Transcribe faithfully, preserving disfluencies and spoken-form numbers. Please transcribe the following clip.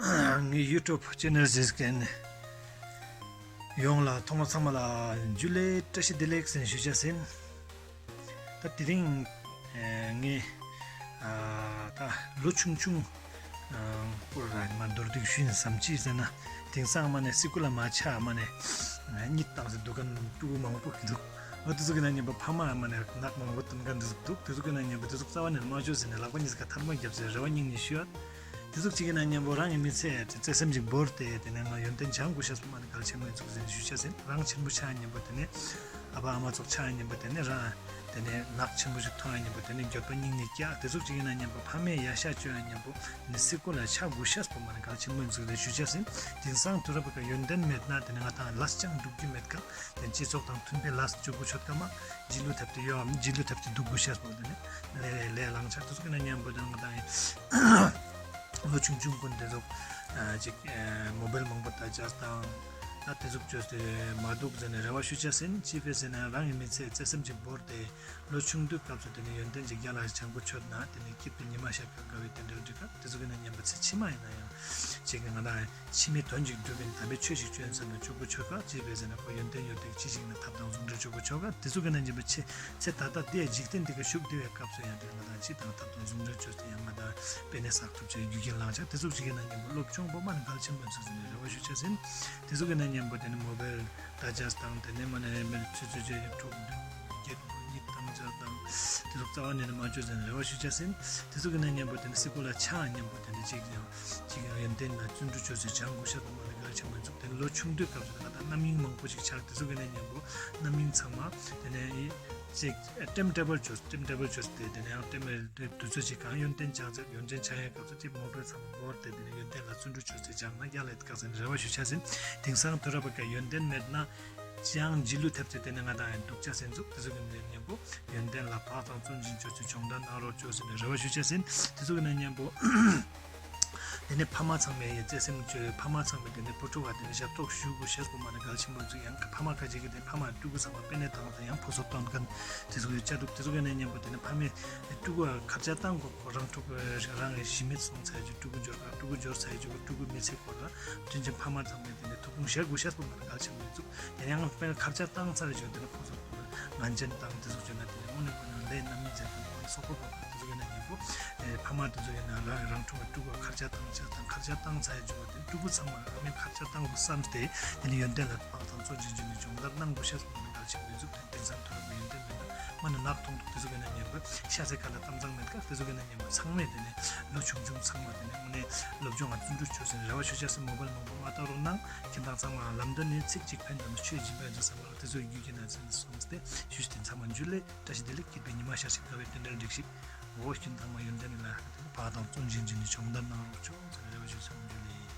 ངའི་YouTube channel གཟིགས་མཁན་ཡོངས་ལ་ཐོག་མ་ཚང་མ་ལ་འཇུ་ལེ་བཀྲ་ཤིས་བདེ་ལེགས་ཟེར་ཞུ་བྱ་ཟིན། ད་དེ་རིང་ངས་ད་ལོ་ཆུང་ཆུང་སྐོར་ར་མ་མདོར་བསྡུས་ཞུས་ན་བསམ་ཅི་ཟེར་ན། དེང་སང་མ་ནས་སི་ཀུ་ལ་མ་ཆ་མ་ནས་གཉིད་བཏང་ཟེར་འདུག་ག་འདུག་མང་པོ་འདུག་ཨ་དེ་ཚོ་གི་ནང་མཉམ་པོ་ཕ་མ་མ་ནས་ནག་མང་པོ་བཏོན་ག་འདུག་འདུག་དེ་ཚོ་གི་ནང་མཉམ་པོ་དེ་ཚོ་རྩ་བ་ནས་མ་བཅོས་ཟེར་ནས་ལག་པ་གཉིས་ཀ་ཐལ་མོ་བརྒྱབ་ཟེར་རེ་བ་སྙིང་ནས་ཞུ་ཡ། དེ་ཚོ་གཅིག་གི་ནང་མཉམ་པོ་རང་གི་མི་ཚེ་དེ་བརྩེ་སེམས་ཅིག་བོར་ཏེ་དེ་ནས་ང་ཡོན་ཏན་སྦྱང་དགོས་ཤེས་པོ་མ་ནི་གལ་ཆེན་པོ་ཡིན་ཚུལ་ཟེར་ཞུ་བྱ་ཟིན། རང་ཆེན་པོ་ཆགས་མཉམ་པོ་དེ་ནས་ཨ་ཕ་ཨ་མ་ཚོགས་ཆགས་མཉམ་པོ་དེ་ནས་རང་དེ་ནས་ནག་ཆེན་པོ་ཞིག་མཐོང་མཉམ་པོ་དེ་ནས་འགྱོད་པ་སྙིང་ནས་སྐྱེ། དེ་ཚོ་གཅིག་གི་ནང་མཉམ་པོ་ཕ་མས་ཡ་ཤ་བཅོས་མཉམ་པོ་དེ་ནས་སི་ཀུ་ལ་ཆ་དགོས་ཤེས་པོ་མ་ནི་གལ་ཆེན་པོ་ཡིན་ཚུལ་ཟེར་ཞུ་བྱ་ཟིན། དེང་སང་དུས་རབས་ཀྱི་ཡོན་ཏན་མེད་ན་དེ་ནས་ང་དང་ལས་ཀྱང་སྒྲུབ་རྒྱུ་མེད་ཀ་དེ་སྤྱི་ཚོགས་དང་མཐུན་པའི་ལས་སྤྱོད་དགོས་ཆོད་ཀ་མ། རྗེས་ལུས་ཐེབས་ཏེ་ཡོད་ཨམ། རྗེས་ལུས་ཐེབས་ཏེ་སྡུག་དགོས་ཤེས་པོ་དེ་ནི་ལས་ལས་ལངས་ཆགས་དེ་ཚོ་གི་ནང་མཉམ་པོ་དེ་ང་དང་ལོ་ཆུང་ཆུང་ཀུན་དེ་ཚོ་ཅིག་མོ་བེལ་མང་པོ་ལྟ་ཅག་དང་ད་དེ་ཚོ་བཅོས་ཏེ་མ་འདུག་ཟེར་ནས་རེ་བ་ཞུ་ཆ་ཟིན། ཅི་ཕེ་ཟེར་ན་རང་གི་མི་ཚེ་བརྩེ་སེམས་ཅིག་བོར་ཏེ་ལོ་ཆུང་དུས་སྐབས་སུ་དེ་ནི་ཡོན་ཏན་ཅིག་རྒྱ་ལ་སྦྱང་དགོས་ཆོད་ན་དེ་ནི་སྐྱིད་པའི་ཉི་མ་ཤར་དགོས་དགའ་བའི་རྟེན་འབྲེལ་འགྲིག་ག་དེ་ཚོ་གི་ནང་མཉམ་པོ་ཚེ་ཕྱི་མ་ཡིན་ན་ཡང་ཅིག་ང་དང་། ཕྱི་མའི་དོན་ཅིག་སྒྲུབ་པའི་དམ་པའི་ཆོས་ཤིག་སྤྱོད་ཟེར་ན་གཅིག་པུ་ཆོས་ཀ་ཅེས་པས་ཟེར་ན་ཁོ་ཡོན་ཏན་ཡོད་དེ་ཅི་ཞིག་ན་ཐབས་དང་ཟུང་འབྲེལ་གཅིག་པུ་ཆོས་ཀ་དེ་ཚོ་གི་ནང་ཉིན་པ་ཆེ་ཚེ་ད་ལྟ་དེ་འཇིག་རྟེན་འདི་ག་བཞུགས་བསྡད་པའི་སྐབས་སུ་ཡང་དེ་ང་དང་ཅི་དང་ཐབས་དང་ཟུང་འབྲེལ་བཅོས་ཏེ་ཡང་ང་དང་དཔེ་ནས་བསགས་ཐུབ་ཅེས་རྒྱུ་རྐྱེན་ལངས་ཆགས་དེ་ཚོ་ཅིག་གི་ནང་ཉིན་པ་སློབ་སྦྱོང་པོ་མ་ནི་གལ་ཆེན་པོ་ཚོ་ཟེར་ནས་རེ་བ་ཞུ་ཆ་ཟིན། དེ་ཚོ་གི་ནང་ཉིན་པ་དེ་ནི་མོ་བེལ་ལྟ་ཅག་དང་དེ་ནས་མ་ནི་མེར་ཚུལ་ཚུལ་བཅོས་ཀྱི་ཕྲུག་བདུན་བརྒྱད་པོ་གཉིད་བཏང་ཅག་དང་དེ་ཚོ་རྩ་བ་ནས་ནི་མ་བཅོས་ཟེར་ནས་རེ་བ་ཞུ་ཆ་ཟིན། དེ་ཚོ་གི་ནང་ཉིན་པ་དེ་ནི་སི་ཀུ་ལ་ཆགས་ཉིན་པ་དེ་ནི་ཅིག་ཡང་། གཅིག་ཡང་ཡོན་ཏན་ལ་བརྩོན་འགྲུས་བཅོས་ཚེ་སྦྱང་དགོས་ཤ་དང་མ་ནི་གལ་ཆེན་པོ་འཛུགས་དེ་ལོ་ཆུང་དུས་སྐབས་སུ་ད་ལྟ་རྣམ་གཡེང་མང་པོ་ཞིག་ཆགས་དེ་ཚོ་གི་ནས་མཉམ་པོ་རྣམ་གཡེང་ཚང་མ་དེ་ནས་ཅིག་ཊེམ་ཊེ་བལ་བཅོས་ཊེམ་ཊེ་བལ་བཅོས་ཏེ་དེ་ནས་ཡང་ཊེམ་དུས་ཚོད་ཅིག་གང་ཡོན་ཏན་སྦྱང་ཚེ་ཡོན་ཏན་སྦྱང་ཡའི་སྐབས་སུ་ཅིག་མོ་བེལ་ཚང་མ་བོར་ཏེ་དེ་ནས་ཡོན་ཏན་ལ་བརྩོན་འགྲུས་བཅོས་ཚེ་སྦྱང་ན་ཡག་ལས་དཀའ་ཟེར་ནས་རེ་བ་ཞུ་ཆ་ཟིན། དེང་སང་དུས་རབས་པ་ག་ཡོན་ཏན་མེད་ན་ཅང་རྗེས་ལུས་ཐེབས་ཚེ་དེ་ནས་ང་དང་ཡང་སྡུག་ཅག་ཟིན་འཛུགས་དེ་ཚོ་གི་ནས་མཉམ་པོ་ཡོན་ཏན་ལ་བག་དང་བརྩོན་ཅིང་བཅོས་ཚེ་སྦྱོང་བརྡར་གནང་རོགས་བཅོས་ཟེར་ནས་རེ་བ་ཞུ་ཆ་ཟིན། དེ་ཚོ་གི་ནས་མཉམ་པོ། དེ་ནས་ཕ་མ་ཚང་མས་ཡང་བརྩེ་སེམས་བཅོས་ཕ་མ་ཚང་མས་དེ་ནས་བུ་ཕྲུག་ག་དེ་ནས་ཞབས་ཏོག་ཞུ་དགོས་ཤེས་པོ་མ་ནི་གལ་ཆེན་པོ་ཚུགས་ཡང་ཕ་མ་ཁ་ཅིག་གིས་དེ་ཕ་མ་ཕྲུ་གུ་ཚང་མ་པེ་ནས་བཏང་དང་ཡང་ཕོ་སོ་བཏང་མཁན་དེ་ཚོ་གི་བཅའ་སྒྲུབ་དེ་ཚོ་གི་ནས་མཉམ་པོ་དེ་ནས་ཕ་མས་ཕྲུ་གུ་ཁ་བྱ་བཏང་དགོས་ཁོ་རང་ཕྲུ་གུ་རང་གི་གཞི་མེད་སོང་ཚར་རྒྱུ་ཕྲུ་གུ་འབྱོར་ག་ཕྲུ་གུ་འབྱོར་ཚར་རྒྱུ་ཕྲུ་གུ་མི་ཚེ་སྐོར་ལ་དྲིན་ཅན་ཕ་མ་ཚང་མས་དེ་ནས་ཐུགས་ཕན་གཞལ་དགོས་ཤེས་པོ་མ་ནི་གལ་ཆེན་པོ་ཚུགས་དེ་ཡང་དཔེར་ཁ་བྱ་བཏང་ཚར་རྒྱུ་དེ་ནས་ཕོ་སོ་ངན་ཅན་དང་དེ་ཚོ་བྱོས་ན་དེ་ནས་དངོས་གནས་ཁོ་ན་ལས་རྣམ་སྨིན་མཛད་དང་དངོས་གནས་སོག་པོ་བབས་དང་དེ་ཚོ་ཡིན་ན་ཉན་པོ། ཨེ་ཕ་མ་དེ་ཚོ་ཡིན་ན་རང་རང་ཕྲུ་གུ་ཕྲུ་གུ་ཁ་བྱ་བཏང་ཆ་དང་ཁ་བྱ་བཏང་ཚར་ཡ་བྱུང་བ་དེ་ཕྲུ་གུ་ཚང་མ་ཨ་མའི་ཁ་བྱ་བཏང་དགོས་བསམ་སྟེ་དེ་ནི་ཡོན་ཏན་ལ་བག་དང་བརྩོན་ཅན་བྱས་ནས་སྦྱོང་བརྡར་གནང་དགོས་ཤེས་སོགས་ནི་གལ་ཆེན་པོ་ཡིན་ཚུལ་དང་དེང་སང་དུས་རབས་ཀྱི་ཡོན་ཏན་མེད་ན་མ་ནི་ནག་མཐོང་འདུག་དེ་ཚོ་ཡིན་ན་ཉན་པོ་ཤ་ཚའི་ཁ་ལ་གཏམ་ཚང་མེད་ཀ་དེ་ཚོ་ཡིན་ན་ཉན་པོ་ཚང་མས་དེ་ནི་ལོ་ཆུང་ཆུང་ཚང་མ་དེ་ནི་དངོས་གནས་སློབ་སྦྱོང་ང་བརྩོན་འགྲུས་བྱོས་ཟེར་ནས་རེ་བ་ཞུ་ཆ་སེ་མོ་བལ་མང་པོ་མ་བལྟ་རོགས་གནང་། ཁྱེད་རང་ཚང་མ་ལམ་འདི་ནི་ཚིག་གཅིག་ཕན་དང་ཆོས་སྦྱིན་པ་ཡོད་ཚད་བསམ་པ་དེ་ཚོའི་རྒྱུད་ཀྱི་ན་ཚན་སོང་སྟེ་ཞུས་ཏེ་ཚང་མ་འཇུ་ལེ། བཀྲ་ཤིས་བདེ་ལེགས། སྐྱིད་པའི་ཉི་མ་ཤར་ཞིང་དགའ་བའི་རྟེན་འབྲེལ་འགྲིག་ཤིག་འོ་ཁྱེད་ཚང་མ་ཡོན་ཏན་ལ་བག་དང་བརྩོན་ཅན་ཅན་ནི་སྦྱོང་བརྡར་གནང་རོགས་ཆོག་ཟེར་རེ་བ་ཞུ་སོང་། འཇུ་ལེ།